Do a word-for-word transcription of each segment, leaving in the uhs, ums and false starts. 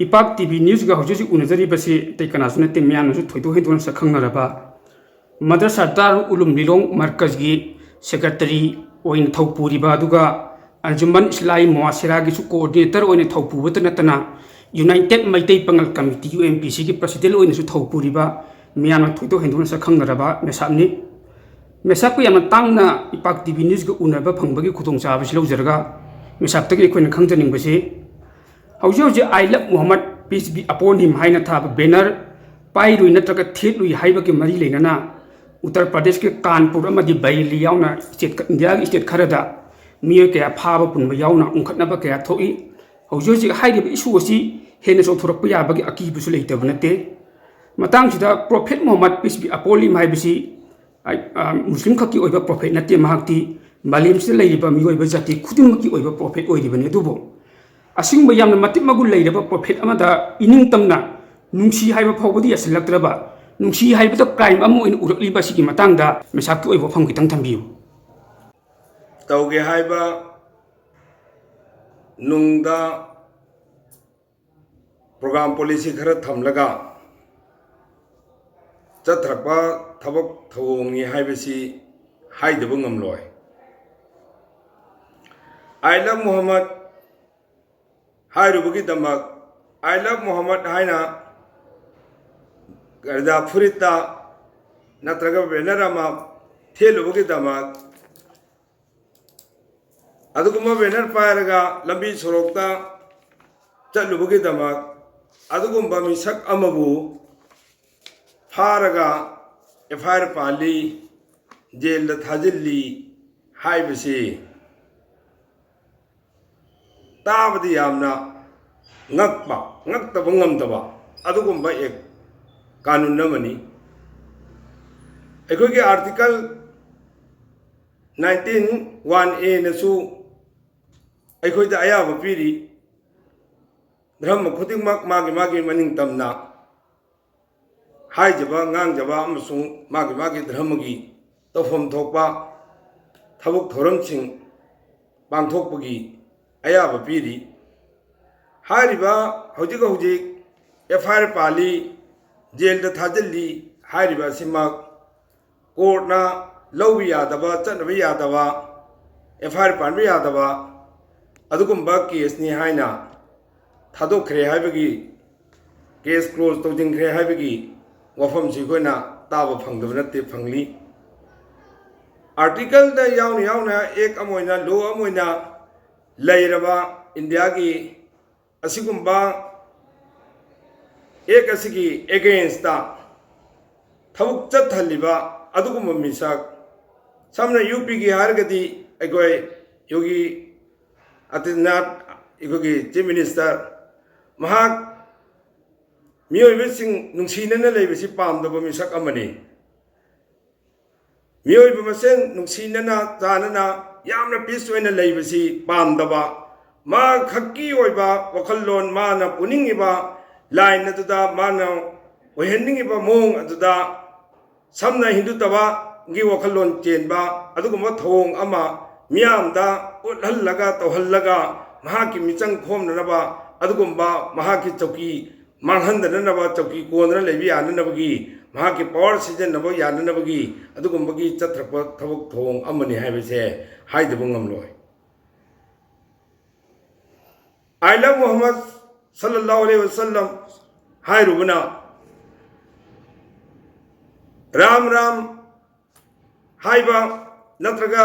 ꯏꯄꯥꯛ T V ꯅ꯭ꯌꯨꯁꯀ ꯍꯧꯖꯤꯛ ꯍꯧꯖꯤꯛ ꯎꯅꯖꯔꯤꯕꯁꯤ ꯑꯇꯩ ꯀꯅꯥꯁꯨ ꯅꯠꯇꯦ, ꯃꯌꯥꯝꯅꯁꯨ ꯊꯣꯏꯗꯣꯛ ꯍꯦꯟꯗꯣꯛꯅ ꯁꯛ ꯈꯪꯅꯔꯕ ꯃꯗꯔꯁꯥ ꯗꯥꯔꯨꯜ ꯎꯂꯨꯝ ꯂꯤꯂꯣꯡ ꯃꯔꯀꯖꯒꯤ ꯁꯦꯀ꯭ꯔꯦꯇꯔꯤ ꯑꯣꯏꯅ ꯊꯧ ꯄꯨꯔꯤꯕ, ꯑꯗꯨꯒ ꯑꯟꯖꯨꯃꯟ ꯏꯁꯂꯥꯍꯤ ꯃꯣꯍꯥꯁꯤꯔꯥꯒꯤꯁꯨ ꯀꯣꯑꯣꯔꯗꯤꯅꯦꯇꯔ ꯑꯣꯏꯅ ꯊꯧ ꯄꯨꯕꯇ ꯅꯠꯇꯅ, ꯌꯨꯅꯥꯏꯇꯦꯗ ꯃꯩꯇꯩ ꯄꯥꯉꯜ ꯀꯃꯤꯇꯤ, ꯌꯨ ꯑꯦꯝ ꯄꯤ ꯁꯤꯒꯤ ꯄ꯭ꯔꯁꯤꯗꯦꯟ ꯑꯣꯏꯅꯁꯨ ꯊꯧ ꯄꯨꯔꯤꯕ, ꯃꯌꯥꯝꯅ ꯊꯣꯏꯗꯣꯛ ꯍꯦꯟꯗꯣꯛꯅ ꯁꯛ ꯈꯪꯅꯔꯕ ꯃꯦꯁꯥꯞꯅꯤ꯫ ꯃꯦꯁꯥꯞꯀ ꯌꯥꯝꯅ ꯇꯥꯡꯅ ꯏꯄꯥꯛ ꯇꯤ ꯚꯤ ꯅ꯭ꯌꯨꯁꯀ ꯎꯅꯕ ꯐꯪꯕꯒꯤ ꯈꯨꯗꯣꯡꯆꯥꯕꯁꯤ ꯂꯧꯖꯔꯒ, ꯃꯦꯁꯥꯞꯇꯒꯤ ꯑꯩꯈꯣꯏꯅ ꯈꯪꯖꯅꯤꯡꯕꯁꯤ, ꯍꯧꯖꯤꯛ ꯍꯧꯖꯤꯛ "ꯑꯥꯏ ꯂꯚ ꯃꯨꯍꯝꯃꯗ, ꯄꯤꯁ ꯕꯤ ꯑꯄꯣꯟ ꯍꯤꯝ" ꯍꯥꯏꯅ ꯊꯥꯕ ꯕꯦꯅꯔ ꯄꯥꯏꯔꯨꯏ ꯅꯠꯇ꯭ꯔꯒ ꯊꯦꯠꯂꯨꯏ ꯍꯥꯏꯕꯒꯤ ꯃꯔꯤ ꯂꯩꯅꯅ ꯎꯠꯇꯔ ꯄ꯭ꯔꯗꯦꯁꯀꯤ ꯀꯥꯟꯄꯨꯔ ꯑꯃꯗꯤ ꯕꯔꯦꯂꯤ ꯌꯥꯎꯅ ꯁ꯭ꯇꯦꯠ, ꯏꯟꯗꯤꯌꯥꯒꯤ ꯁ꯭ꯇꯦꯠ ꯈꯔꯗ ꯃꯤꯑꯣꯏ ꯀꯌꯥ ꯐꯥꯕ ꯄꯨꯟꯕ ꯌꯥꯎꯅ ꯎꯪꯈꯠꯅꯕ ꯀꯌꯥ ꯊꯣꯛꯏ꯫ ꯍꯧꯖꯤꯛ ꯍꯧꯖꯤꯛ ꯍꯥꯏꯔꯤꯕ ꯏꯁꯨ ꯑꯁꯤ ꯍꯦꯟꯅ ꯆꯥꯎꯊꯣꯔꯛꯄ ꯌꯥꯕꯒꯤ ꯑꯀꯤꯕꯁꯨ ꯂꯩꯇꯕ ꯅꯠꯇꯦ꯫ ꯃꯇꯥꯡꯁꯤꯗ ꯄ꯭ꯔꯣꯐꯦꯠ ꯃꯨꯍꯝꯃꯗ, ꯄꯤꯁ ꯕꯤ ꯑꯄꯣꯟ ꯍꯤꯝ ꯍꯥꯏꯕꯁꯤ ꯑ, ꯃꯨꯁꯂꯤꯝ ꯈꯛꯀꯤ ꯑꯣꯏꯕ ꯄ꯭ꯔꯣꯐꯦꯠ ꯅꯠꯇꯦ, ꯃꯍꯥꯛꯇꯤ ꯃꯥꯂꯦꯝꯁꯤꯗ ꯂꯩꯔꯤꯕ ꯃꯤꯑꯣꯏꯕ ꯖꯥꯇꯤ ꯈꯨꯗꯤꯡꯃꯛꯀꯤ ꯑꯣꯏꯕ ꯄ꯭ꯔꯣꯐꯦꯠ ꯑꯣꯏꯔꯤꯕꯅꯤ꯫ ꯑꯗꯨꯕꯨ ꯑꯁꯤꯒꯨꯝꯕ ꯌꯥꯝꯅ ꯃꯇꯤꯛ ꯃꯒꯨꯟ ꯂꯩꯔꯕ ꯄ꯭ꯔꯣꯐꯦꯠ ꯑꯃꯗ ꯏꯅꯤꯡꯇꯝꯅ ꯅꯨꯡꯁꯤ ꯍꯥꯏꯕ ꯐꯥꯎꯕꯗꯤ ꯌꯥꯁꯤꯜꯂꯛꯇ꯭ꯔꯕ, ꯅꯨꯡꯁꯤ ꯍꯥꯏꯕꯗ ꯀ꯭ꯔꯥꯏꯝ ꯑꯃ ꯑꯣꯏꯅ ꯎꯔꯛꯂꯤꯕ ꯑꯁꯤꯒꯤ ꯃꯇꯥꯡꯗ ꯃꯦꯁꯥꯞꯀꯤ ꯑꯣꯏꯕ ꯋꯥꯐꯝ ꯈꯤꯇꯪ ꯊꯝꯕꯤꯌꯨ꯫ ꯇꯧꯒꯦ ꯍꯥꯏꯕ ꯅꯨꯡꯗ ꯄ꯭ꯔꯣꯒ꯭ꯔꯥꯝ ꯄꯣꯂꯤꯁꯤ ꯈꯔ ꯊꯝꯂꯒ ꯆꯠꯊꯔꯛꯄ ꯊꯕꯛ ꯊꯧꯑꯣꯡꯅꯤ ꯍꯥꯏꯕꯁꯤ ꯍꯥꯏꯗꯕ ꯉꯝꯂꯣꯏ꯫ "ꯑꯥꯏ ꯂꯚ ꯃꯨꯍꯝꯃꯗ" ꯍꯥꯏꯔꯨꯕꯒꯤꯗꯃꯛ, "ꯑꯥꯏ ꯂꯚ ꯃꯨꯍꯝꯃꯗ" ꯍꯥꯏꯅ ꯀꯔꯤꯗ ꯐꯨꯔꯤꯠꯇ ꯅꯠꯇ꯭ꯔꯒ ꯕꯦꯅꯔ ꯑꯃ ꯊꯦꯠꯂꯨꯕꯒꯤꯗꯃꯛ, ꯑꯗꯨꯒꯨꯝꯕ ꯕꯦꯅꯔ ꯄꯥꯏꯔꯒ ꯂꯝꯕꯤ ꯁꯣꯔꯣꯛꯇ ꯆꯠꯂꯨꯕꯒꯤꯗꯃꯛ ꯑꯗꯨꯒꯨꯝꯕ ꯃꯤꯁꯛ ꯑꯃꯕꯨ ꯐꯥꯔꯒ ꯑꯦꯐ ꯑꯥꯏ ꯑꯥꯔ ꯄꯥꯜꯂꯤ, ꯖꯦꯜꯗ ꯊꯥꯖꯤꯜꯂꯤ ꯍꯥꯏꯕꯁꯤ ꯇꯥꯕꯗ ꯌꯥꯝꯅ ꯉꯛꯄ, ꯉꯛꯇꯕ ꯉꯝꯗꯕ ꯑꯗꯨꯒꯨꯝꯕ ꯑꯦꯛ, ꯀꯥꯅꯨꯟ ꯑꯃꯅꯤ꯫ ꯑꯩꯈꯣꯏꯒꯤ ꯑꯥꯔꯇꯤꯀꯜ ꯅꯥꯏꯟꯇꯤꯟ ꯋꯥꯟ ꯑꯦꯅꯁꯨ ꯑꯩꯈꯣꯏꯗ ꯑꯌꯥꯕ ꯄꯤꯔꯤ, ꯙꯔꯃ ꯈꯨꯗꯤꯡꯃꯛ ꯃꯥꯒꯤ ꯃꯥꯒꯤ ꯃꯅꯤꯡ ꯇꯝꯅ ꯍꯥꯏꯖꯕ, ꯉꯥꯡꯖꯕ ꯑꯃꯁꯨꯡ ꯃꯥꯒꯤ ꯃꯥꯒꯤ ꯙꯔꯃꯒꯤ ꯇꯧꯐꯝ ꯊꯣꯛꯄ ꯊꯕꯛ ꯊꯧꯔꯝꯁꯤꯡ ꯄꯥꯡꯊꯣꯛꯄꯒꯤ ꯑꯌꯥꯕ ꯄꯤꯔꯤ꯫ ꯍꯥꯏꯔꯤꯕ ꯍꯧꯖꯤꯛ ꯍꯧꯖꯤꯛ ꯑꯦꯐ ꯑꯥꯏ ꯑꯥꯔ ꯄꯥꯜꯂꯤ, ꯖꯦꯜꯗ ꯊꯥꯖꯤꯜꯂꯤ ꯍꯥꯏꯔꯤꯕ ꯑꯁꯤꯃꯛ ꯀꯣꯔꯠꯅ ꯂꯧꯕ ꯌꯥꯗꯕ, ꯆꯠꯅꯕ ꯌꯥꯗꯕ, ꯑꯦꯐ ꯑꯥꯏ ꯑꯥꯔ ꯄꯥꯟꯕ ꯌꯥꯗꯕ ꯑꯗꯨꯒꯨꯝꯕ ꯀꯦꯁꯅꯤ ꯍꯥꯏꯅ ꯊꯥꯗꯣꯛꯈ꯭ꯔꯦ ꯍꯥꯏꯕꯒꯤ, ꯀꯦꯁ ꯀ꯭ꯂꯣꯖ ꯇꯧꯁꯤꯟꯈ꯭ꯔꯦ ꯍꯥꯏꯕꯒꯤ ꯋꯥꯐꯝꯁꯤ ꯑꯩꯈꯣꯏꯅ ꯇꯥꯕ ꯐꯪꯗꯕ ꯅꯠꯇꯦ, ꯐꯪꯂꯤ꯫ ꯑꯥꯔꯇꯤꯀꯜꯗ ꯌꯥꯎꯅ ꯌꯥꯎꯅ ꯑꯦꯛ ꯑꯃ ꯑꯣꯏꯅ, ꯂꯣ ꯑꯃ ꯑꯣꯏꯅ ꯂꯩꯔꯕ ꯏꯟꯗꯤꯌꯥꯒꯤ ꯑꯁꯤꯒꯨꯝꯕ ꯑꯦꯛ ꯑꯁꯤꯒꯤ ꯑꯦꯒꯦꯟꯁꯇ ꯊꯕꯛ ꯆꯠꯊꯜꯂꯤꯕ ꯑꯗꯨꯒꯨꯝꯕ ꯃꯤꯁꯛ, ꯁꯝꯅ ꯌꯨ ꯄꯤꯒꯤ ꯍꯥꯏꯔꯒꯗꯤ ꯑꯩꯈꯣꯏ ꯌꯣꯒꯤ ꯑꯗꯤꯇ꯭ꯌꯅꯥꯊ, ꯑꯩꯈꯣꯏꯒꯤ ꯆꯤꯐ ꯃꯤꯅꯤꯁꯇꯔ, ꯃꯍꯥꯛ ꯃꯤꯑꯣꯏꯕꯁꯤꯡ ꯅꯨꯡꯁꯤꯅꯅ ꯂꯩꯕꯁꯤ ꯄꯥꯝꯗꯕ ꯃꯤꯁꯛ ꯑꯃꯅꯤ꯫ ꯃꯤꯑꯣꯏꯕ ꯃꯁꯦꯟ ꯅꯨꯡꯁꯤꯅꯅ ꯆꯥꯟꯅꯅ ꯌꯥꯝꯅ ꯄꯤꯁ ꯑꯣꯏꯅ ꯂꯩꯕꯁꯤ ꯄꯥꯝꯗꯕ, ꯃꯥ ꯈꯛꯀꯤ ꯑꯣꯏꯕ ꯋꯥꯈꯜꯂꯣꯟ, ꯃꯥꯅ ꯄꯨꯅꯤꯡꯉꯤꯕ ꯂꯥꯏꯟ ꯑꯗꯨꯗ, ꯃꯥꯅ ꯑꯣꯏꯍꯟꯅꯤꯡꯉꯤꯕ ꯃꯑꯣꯡ ꯑꯗꯨꯗ, ꯁꯝꯅ ꯍꯤꯟꯗꯨꯇꯕꯒꯤ ꯋꯥꯈꯜꯂꯣꯟ ꯆꯦꯟꯕ ꯑꯗꯨꯒꯨꯝꯕ ꯊꯧꯑꯣꯡ ꯑꯃ ꯃꯤꯌꯥꯝꯗ ꯎꯠꯍꯜꯂꯒ, ꯇꯧꯍꯜꯂꯒ, ꯃꯍꯥꯛꯀꯤ ꯃꯤꯆꯪ ꯈꯣꯝꯅꯅꯕ ꯑꯗꯨꯒꯨꯝꯕ ꯃꯍꯥꯛꯀꯤ ꯆꯧꯀꯤ ꯃꯥꯡꯍꯟꯗꯅꯅꯕ, ꯆꯧꯀꯤ ꯀꯣꯟꯗꯅ ꯂꯩꯕ ꯌꯥꯅꯅꯕꯒꯤ, ꯃꯍꯥꯛꯀꯤ ꯄꯋꯥꯔ ꯁꯤꯖꯤꯟꯅꯕ ꯌꯥꯅꯅꯕꯒꯤ ꯑꯗꯨꯒꯨꯝꯕꯒꯤ ꯆꯠꯊꯔꯛꯄ ꯊꯕꯛ ꯊꯧꯑꯣꯡ ꯑꯃꯅꯤ ꯍꯥꯏꯕꯁꯦ ꯍꯥꯏꯗꯕ ꯉꯝꯂꯣꯏ꯫ "I love Muhammad ꯁꯜꯂꯜꯂꯥꯍꯨ ꯑꯂꯩꯍꯤ ꯋꯥꯁꯜꯂꯝ" ꯍꯥꯏꯔꯨꯕꯅ, "Ram Ram" ꯍꯥꯏꯕ ꯅꯠꯇ꯭ꯔꯒ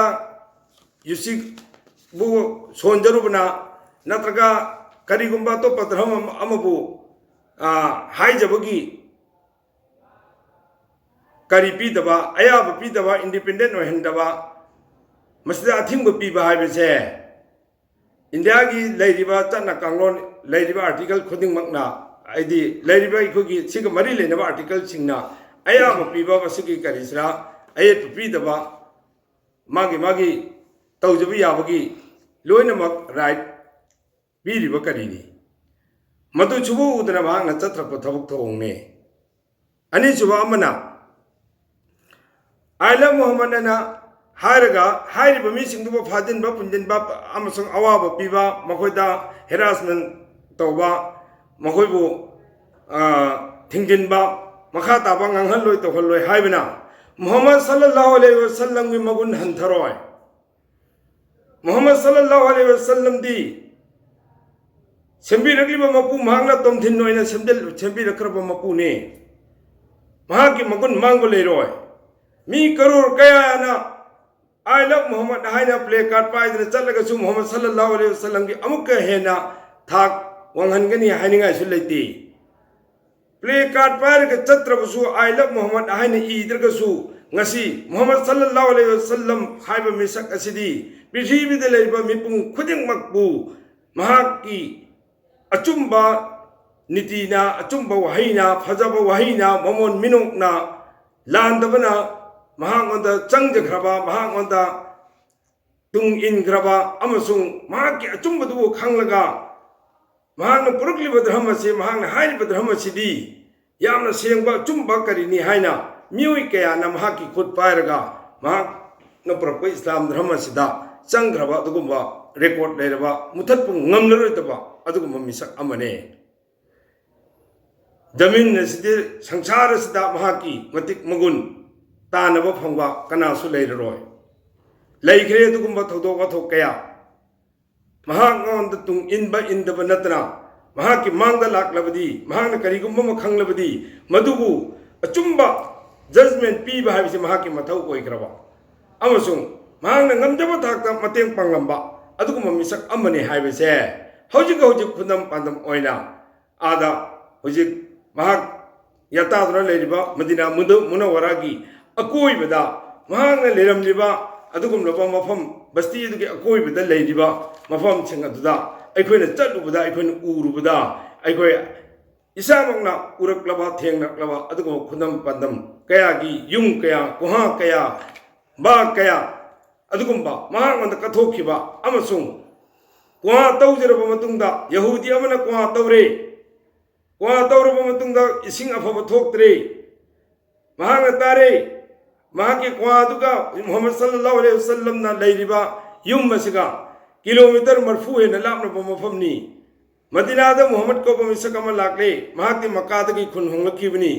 ꯌꯨꯁꯤꯛꯕꯨ ꯁꯣꯟꯖꯔꯨꯕꯅ, ꯅꯠꯇ꯭ꯔꯒ ꯀꯔꯤꯒꯨꯝꯕ ꯑꯇꯣꯞꯄ ꯙꯔꯃ ꯑꯃꯕꯨ, ꯑ, ꯍꯥꯏꯖꯕꯒꯤ ꯀꯔꯤ ꯄꯤꯗꯕ, ꯑꯌꯥꯕ ꯄꯤꯗꯕ, ꯏꯟꯗꯤꯄꯦꯟꯗꯦꯟ ꯑꯣꯏꯍꯟꯗꯕ, ꯃꯁꯤꯗ ꯑꯊꯤꯡꯕ ꯄꯤꯕ ꯍꯥꯏꯕꯁꯦ ꯏꯟꯗꯤꯌꯥꯒꯤ ꯂꯩꯔꯤꯕ ꯆꯠꯅ ꯀꯥꯡꯂꯣꯟ, ꯂꯩꯔꯤꯕ ꯑꯥꯔꯇꯤꯀꯜ ꯈꯨꯗꯤꯡꯃꯛꯅ, ꯍꯥꯏꯗꯤ ꯂꯩꯔꯤꯕ ꯑꯩꯈꯣꯏꯒꯤ ꯁꯤꯒ ꯃꯔꯤ ꯂꯩꯅꯕ ꯑꯥꯔꯇꯤꯀꯜꯁꯤꯡꯅ ꯑꯌꯥꯕ ꯄꯤꯕ, ꯃꯁꯤꯒꯤ ꯀꯔꯤꯁꯤꯔꯥ, ꯑꯌꯦꯠꯄ ꯄꯤꯗꯕ, ꯃꯥꯒꯤ ꯃꯥꯒꯤ ꯇꯧꯖꯕ ꯌꯥꯕꯒꯤ ꯂꯣꯏꯅꯃꯛ ꯔꯥꯏꯠ ꯄꯤꯔꯤꯕ ꯀꯔꯤꯅꯤ? ꯃꯗꯨ ꯁꯨꯕꯨ ꯎꯗꯅ ꯃꯍꯥꯛꯅ ꯆꯠꯊꯔꯛꯄ ꯊꯕꯛ ꯊꯧꯑꯣꯡꯅꯤ꯫ ꯑꯅꯤꯁꯨꯕ ꯑꯃꯅ, "I love Muhammad" ꯑꯅ ꯍꯥꯏꯔꯒ ꯍꯥꯏꯔꯤꯕ ꯃꯤꯁꯤꯡꯗꯨꯕꯨ ꯐꯥꯖꯤꯟꯕ, ꯄꯨꯟꯁꯤꯟꯕ ꯑꯃꯁꯨꯡ ꯑꯋꯥꯕ ꯄꯤꯕ, ꯃꯈꯣꯏꯗ ꯍꯦꯔꯥꯁꯃꯦꯟ ꯇꯧꯕ, ꯃꯈꯣꯏꯕꯨ, ꯑ, ꯊꯤꯡꯖꯤꯟꯕ, ꯃꯈꯥ ꯇꯥꯕ ꯉꯥꯡꯍꯜꯂꯣꯏ ꯇꯧꯍꯜꯂꯣꯏ ꯍꯥꯏꯕꯅ ꯃꯨꯍꯝꯃꯗ ꯁꯜꯂꯜꯂꯥꯍꯨ ꯑꯂꯩꯍꯤ ꯋꯥꯁꯜꯂꯝꯒꯤ ꯃꯒꯨꯟ ꯍꯟꯊꯔꯣꯏ꯫ ꯃꯨꯍꯝꯃꯗ ꯁꯜꯂꯜꯂꯥꯍꯨ ꯑꯂꯩꯍꯤ ꯋꯥꯁꯜꯂꯝꯗꯤ ꯁꯦꯝꯕꯤꯔꯛꯂꯤꯕ ꯃꯄꯨ, ꯃꯍꯥꯛꯅ ꯇꯣꯝꯊꯤꯟ ꯑꯣꯏꯅ ꯁꯦꯝꯖꯤꯜ-, ꯁꯦꯝꯕꯤꯔꯛꯈ꯭ꯔꯕ ꯃꯄꯨꯅꯤ꯫ ꯃꯍꯥꯛꯀꯤ ꯃꯒꯨꯟ ꯃꯥꯡꯕ ꯂꯩꯔꯣꯏ꯫ ꯃꯤ ꯀꯔꯣꯔ ꯀꯌꯥꯅ "I love Muhammad" ꯍꯥꯏꯅ ꯄ꯭ꯂꯦ ꯀꯥꯔꯗ ꯄꯥꯏꯗꯨꯅ ꯆꯠꯂꯒꯁꯨ ꯃꯨꯍꯝꯃꯗ ꯁꯜꯂꯜꯂꯥꯍꯨ ꯑꯂꯩꯍꯤ ꯋꯥꯁꯜꯂꯝꯒꯤ ꯑꯃꯨꯛꯀ ꯍꯦꯟꯅ ꯊꯥꯛ ꯋꯥꯡꯍꯟꯒꯅꯤ ꯍꯥꯏꯅꯤꯡꯉꯥꯏꯁꯨ ꯂꯩꯇꯦ꯫ ꯄ꯭ꯂꯦ ꯀꯥꯔꯗ ꯄꯥꯏꯔꯒ ꯆꯠꯇ꯭ꯔꯕꯁꯨ, "I love Muhammad" ꯍꯥꯏꯅ ꯏꯗ꯭ꯔꯒꯁꯨ, ꯉꯁꯤ ꯃꯨꯍꯝꯃꯗ ꯁꯜꯂꯜꯂꯥꯍꯨ ꯑꯂꯩꯍꯤ ꯋꯥꯁꯜꯂꯝ ꯍꯥꯏꯕ ꯃꯤꯁꯛ ꯑꯁꯤꯗꯤ ꯄ꯭ꯔꯤꯊꯤꯕꯤꯗ ꯂꯩꯔꯤꯕ ꯃꯤꯄꯨꯝ ꯈꯨꯗꯤꯡꯃꯛꯄꯨ ꯃꯍꯥꯛꯀꯤ ꯑꯆꯨꯝꯕ ꯅꯤꯇꯤꯅ, ꯑꯆꯨꯝꯕ ꯋꯥꯍꯩꯅ, ꯐꯖꯕ ꯋꯥꯍꯩꯅ, ꯃꯃꯣꯟ ꯃꯤꯅꯣꯛꯅ ꯂꯥꯟꯗꯕꯅ ꯃꯍꯥꯛꯉꯣꯟꯗ ꯆꯪꯖꯈ꯭ꯔꯕ, ꯃꯍꯥꯛꯉꯣꯟꯗ ꯇꯨꯡ ꯏꯟꯈ꯭ꯔꯕ ꯑꯃꯁꯨꯡ ꯃꯍꯥꯛꯀꯤ ꯑꯆꯨꯝꯕꯗꯨꯕꯨ ꯈꯪꯂꯒ ꯃꯍꯥꯛꯅ ꯄꯨꯔꯛꯂꯤꯕ ꯙꯔꯃ ꯑꯁꯤ, ꯃꯍꯥꯛꯅ ꯍꯥꯏꯔꯤꯕ ꯙꯔꯃ ꯑꯁꯤꯗꯤ ꯌꯥꯝꯅ ꯁꯦꯡꯕ ꯑꯆꯨꯝꯕ ꯀꯔꯤꯅꯤ ꯍꯥꯏꯅ ꯃꯤꯑꯣꯏ ꯀꯌꯥꯅ ꯃꯍꯥꯛꯀꯤ ꯈꯨꯠ ꯄꯥꯏꯔꯒ ꯃꯍꯥꯛꯅ ꯄꯨꯔꯛꯄ ꯏꯁꯂꯥꯝ ꯙꯔꯃ ꯑꯁꯤꯗ ꯆꯪꯈ꯭ꯔꯕ ꯑꯗꯨꯒꯨꯝꯕ ꯔꯦꯀꯣꯔꯗ ꯂꯩꯔꯕ, ꯃꯨꯊꯠꯄ ꯉꯝꯂꯔꯣꯏꯗꯕ ꯑꯗꯨꯒꯨꯝꯕ ꯃꯤꯁꯛ ꯑꯃꯅꯤ꯫ ꯖꯃꯤꯟ ꯑꯁꯤꯗꯤ, ꯁꯪꯁꯥꯔ ꯑꯁꯤꯗ ꯃꯍꯥꯛꯀꯤ ꯃꯇꯤꯛ ꯃꯒꯨꯟ ꯇꯥꯅꯕ ꯐꯪꯕ ꯀꯅꯥꯁꯨ ꯂꯩꯔꯔꯣꯏ꯫ ꯂꯩꯈ꯭ꯔꯦ ꯑꯗꯨꯒꯨꯝꯕ ꯊꯧꯗꯣꯛ ꯋꯥꯊꯣꯛ ꯀꯌꯥ꯫ ꯃꯍꯥꯛꯉꯣꯟꯗ ꯇꯨꯡ ꯏꯟꯕ ꯏꯟꯗꯕ ꯅꯠꯇꯅ, ꯃꯍꯥꯛꯀꯤ ꯃꯥꯡꯗ ꯂꯥꯛꯂꯕꯗꯤ, ꯃꯍꯥꯛꯅ ꯀꯔꯤꯒꯨꯝꯕ ꯑꯃ ꯈꯪꯂꯕꯗꯤ, ꯃꯗꯨꯕꯨ ꯑꯆꯨꯝꯕ ꯖꯖꯃꯦꯟ ꯄꯤꯕ ꯍꯥꯏꯕꯁꯤ ꯃꯍꯥꯛꯀꯤ ꯃꯊꯧ ꯑꯣꯏꯈ꯭ꯔꯕ ꯑꯃꯁꯨꯡ ꯃꯍꯥꯛꯅ ꯉꯝꯖꯕ ꯊꯥꯛꯇ ꯃꯇꯦꯡ ꯄꯥꯡꯂꯝꯕ ꯑꯗꯨꯒꯨꯝꯕ ꯃꯤꯁꯛ ꯑꯃꯅꯤ ꯍꯥꯏꯕꯁꯦ ꯍꯧꯖꯤꯛ ꯍꯧꯖꯤꯛ ꯈꯨꯗꯝ ꯄꯥꯟꯗꯝ ꯑꯣꯏꯅ ꯑꯥꯗ ꯍꯧꯖꯤꯛ ꯃꯍꯥꯛ ꯌꯥꯇꯥꯗꯨꯅ ꯂꯩꯔꯤꯕ ꯃꯗꯤꯅꯥ ꯃꯨꯅ-, ꯃꯨꯅꯋꯔꯥꯒꯤ ꯑꯀꯣꯏꯕꯗ ꯃꯍꯥꯛꯅ ꯂꯩꯔꯝꯂꯤꯕ ꯑꯗꯨꯒꯨꯝꯂꯕ ꯃꯐꯝ, ꯕꯁꯇꯤ ꯑꯗꯨꯒꯤ ꯑꯀꯣꯏꯕꯗ ꯂꯩꯔꯤꯕ ꯃꯐꯝꯁꯤꯡ ꯑꯗꯨꯗ ꯑꯩꯈꯣꯏꯅ ꯆꯠꯂꯨꯕꯗ, ꯑꯩꯈꯣꯏꯅ ꯎꯔꯨꯕꯗ, ꯑꯩꯈꯣꯏ ꯏꯁꯥꯃꯛꯅ ꯎꯔꯛꯂꯕ, ꯊꯦꯡꯅꯔꯛꯂꯕ ꯑꯗꯨꯒꯨꯝꯕ ꯈꯨꯗꯝ ꯄꯥꯟꯗꯝ ꯀꯌꯥꯒꯤ ꯌꯨꯝ ꯀꯌꯥ, ꯒꯨꯍꯥ ꯀꯌꯥ, ꯕꯥꯒ ꯀꯌꯥ, ꯑꯗꯨꯒꯨꯝꯕ ꯃꯍꯥꯛꯉꯣꯟꯗ ꯀꯠꯊꯣꯛꯈꯤꯕ ꯑꯃꯁꯨꯡ ꯀ꯭ꯋꯥ ꯇꯧꯖꯔꯕ ꯃꯇꯨꯡꯗ, ꯌꯍꯨꯗꯤ ꯑꯃꯅ ꯀ꯭ꯋꯥ ꯇꯧꯔꯦ, ꯀ꯭ꯋꯥ ꯇꯧꯔꯕ ꯃꯇꯨꯡꯗ ꯏꯁꯤꯡ ꯑꯐꯕ ꯊꯣꯛꯇ꯭ꯔꯦ꯫ ꯃꯍꯥꯛꯅ ꯇꯥꯔꯦ, ꯃꯍꯥꯛꯀꯤ ꯀ꯭ꯋꯥꯗꯨꯒ ꯃꯨꯍꯝꯃꯗ ꯁꯜꯂꯜꯂꯥꯍꯨ ꯑꯂꯩꯍꯤ ꯋꯥꯁꯜꯂꯝꯅ ꯂꯩꯔꯤꯕ ꯌꯨꯝ ꯑꯁꯤꯒ ꯀꯤꯂꯣꯃꯤꯇꯔ ꯃꯔꯤꯐꯨ ꯍꯦꯟꯅ ꯂꯥꯞꯅꯕ ꯃꯐꯝꯅꯤ꯫ ꯃꯗꯤꯅꯥꯗ ꯃꯨꯍꯝꯃꯗ ꯀꯧꯕ ꯃꯤꯁꯛ ꯑꯃ ꯂꯥꯛꯂꯦ꯫ ꯃꯍꯥꯛꯇꯤ ꯃꯛꯀꯥꯗꯒꯤ ꯈꯨꯟ ꯍꯣꯡꯂꯛꯈꯤꯕꯅꯤ꯫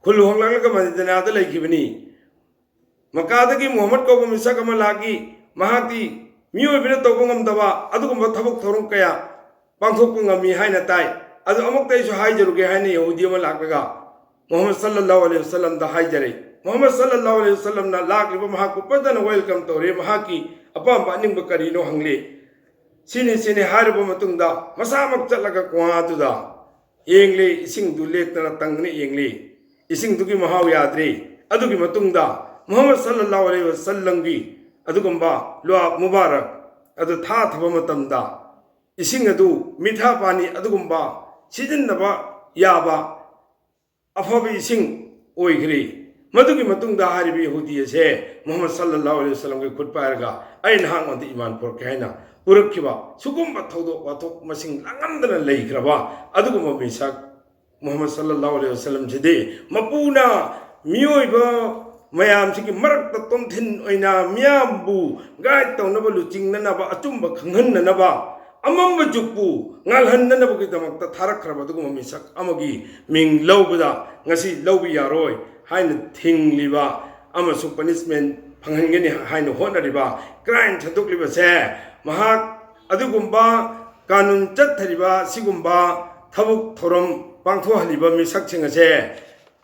ꯈꯨꯟ ꯍꯣꯡꯂꯛꯂꯒ ꯃꯗꯤꯅꯥꯗ ꯂꯩꯈꯤꯕꯅꯤ꯫ ꯃꯛꯀꯥꯗꯒꯤ ꯃꯨꯍꯝꯃꯗ ꯀꯧꯕ ꯃꯤꯁꯛ ꯑꯃ ꯂꯥꯛꯏ꯫ ꯃꯍꯥꯛꯇꯤ ꯃꯤꯑꯣꯏꯕꯅ ꯇꯧꯕ ꯉꯝꯗꯕ ꯑꯗꯨꯒꯨꯝꯕ ꯊꯕꯛ ꯊꯧꯔꯝ ꯀꯌꯥ ꯄꯥꯡꯊꯣꯛꯄ ꯉꯝꯃꯤ ꯍꯥꯏꯅ ꯇꯥꯏ꯫ ꯑꯗꯨ ꯑꯃꯨꯛꯇ ꯑꯩꯁꯨ ꯍꯥꯏꯖꯔꯨꯒꯦ ꯍꯥꯏꯅ ꯌꯍꯨꯗꯤ ꯑꯃ ꯂꯥꯛꯂꯒ ꯃꯨꯍꯝꯃꯗ ꯁꯜꯂꯜꯂꯥꯍꯨ ꯑꯂꯩꯍꯤ ꯋꯁꯜꯂꯝꯗ ꯍꯥꯏꯖꯔꯦ꯫ ꯃꯨꯍꯝꯃꯗ ꯁꯜꯂꯜꯂꯥꯍꯨ ꯑꯂꯩꯍꯤ ꯋꯁꯜꯂꯝꯅ ꯂꯥꯛꯂꯤꯕ ꯃꯍꯥꯛꯄꯨ ꯐꯖꯅ welcome ꯇꯧꯔꯦ꯫ ꯃꯍꯥꯛꯀꯤ ꯑꯄꯥꯝꯕ ꯑꯅꯤꯡꯕ ꯀꯔꯤꯅꯣ ꯍꯪꯂꯦ꯫ ꯁꯤꯅꯤ ꯁꯤꯅꯤ ꯍꯥꯏꯔꯕ ꯃꯇꯨꯡꯗ ꯃꯁꯥꯃꯛ ꯆꯠꯂꯒ ꯀꯨꯍꯥꯗꯨꯗ ꯌꯦꯡꯂꯦ, ꯏꯁꯤꯡꯗꯨ ꯂꯦꯛꯇꯅ ꯇꯪꯗꯅ ꯌꯦꯡꯂꯦ꯫ ꯏꯁꯤꯡꯗꯨꯒꯤ ꯃꯍꯥꯎ ꯌꯥꯗ꯭ꯔꯦ꯫ ꯑꯗꯨꯒꯤ ꯃꯇꯨꯡꯗ ꯃꯨꯍꯝꯃꯗ ꯁꯜꯂꯜꯂꯥꯍꯨ ꯑꯂꯩꯍꯤ ꯋꯁꯜꯂꯝꯒꯤ ꯑꯗꯨꯒꯨꯝꯕ ꯂꯨꯑꯥꯕ ꯃꯨꯕꯥꯔꯛ ꯑꯗꯨ ꯊꯥꯊꯕ ꯃꯇꯝꯗ ꯏꯁꯤꯡ ꯑꯗꯨ ꯃꯤꯊꯥ ꯄꯥꯅꯤ ꯑꯗꯨꯒꯨꯝꯕ ꯁꯤꯖꯤꯟꯅꯕ ꯌꯥꯕ ꯑꯐꯕ ꯏꯁꯤꯡ ꯑꯣꯏꯈ꯭ꯔꯦ꯫ ꯃꯗꯨꯒꯤ ꯃꯇꯨꯡꯗ ꯍꯥꯏꯔꯤꯕ ꯌꯍꯨꯗꯤ ꯑꯁꯦ ꯃꯨꯍꯝꯃꯗ ꯁꯜꯂꯜꯂꯥꯍꯨ ꯑꯂꯩꯍꯤ ꯋꯁꯜꯂꯝꯒꯤ ꯈꯨꯠ ꯄꯥꯏꯔꯒ ꯑꯩ ꯅꯍꯥꯛꯉꯣꯟꯗ ꯏꯃꯥꯟ ꯄꯨꯔꯛꯀꯦ ꯍꯥꯏꯅ ꯄꯨꯔꯛꯈꯤꯕ ꯁꯤꯒꯨꯝꯕ ꯊꯧꯗꯣꯛ ꯋꯥꯊꯣꯛ ꯃꯁꯤꯡ ꯂꯥꯡꯉꯝꯗꯅ ꯂꯩꯈ꯭ꯔꯕ ꯑꯗꯨꯒꯨꯝꯕ ꯃꯤꯁꯛ ꯃꯨꯍꯝꯃꯗ ꯁꯜꯂꯜꯂꯥꯍꯨ ꯑꯂꯩꯍꯤ ꯋꯁꯜꯂꯝꯁꯤꯗꯤ ꯃꯄꯨꯅ ꯃꯤꯑꯣꯏꯕ ꯃꯌꯥꯝꯁꯤꯒꯤ ꯃꯔꯛꯇ ꯇꯣꯝꯊꯤꯟ ꯑꯣꯏꯅ ꯃꯤꯌꯥꯝꯕꯨ guide ꯇꯧꯅꯕ, ꯂꯨꯆꯤꯡꯅꯅꯕ, ꯑꯆꯨꯝꯕ ꯈꯪꯍꯟꯅꯅꯕ, ꯑꯃꯝꯕ ꯖꯨꯒꯄꯨ ꯉꯥꯜꯍꯟꯅꯅꯕꯒꯤꯗꯃꯛꯇ ꯊꯥꯔꯛꯈ꯭ꯔꯕ ꯑꯗꯨꯒꯨꯝꯕ ꯃꯤꯁꯛ ꯑꯃꯒꯤ ꯃꯤꯡ ꯂꯧꯕꯗ ꯉꯁꯤ ꯂꯧꯕ ꯌꯥꯔꯣꯏ ꯍꯥꯏꯅ ꯊꯤꯡꯂꯤꯕ ꯑꯃꯁꯨꯡ punishment ꯐꯪꯍꯟꯒꯅꯤ ꯍꯥꯏꯅ ꯍꯣꯠꯅꯔꯤꯕ, crime ꯁꯟꯗꯣꯛꯂꯤꯕꯁꯦ ꯃꯍꯥꯛ ꯑꯗꯨꯒꯨꯝꯕ ꯀꯥꯅꯨꯟ ꯆꯠꯊꯔꯤꯕ ꯁꯤꯒꯨꯝꯕ ꯊꯕꯛ ꯊꯧꯔꯝ ꯄꯥꯡꯊꯣꯛꯍꯜꯂꯤꯕ ꯃꯤꯁꯛꯁꯤꯡ ꯑꯁꯦ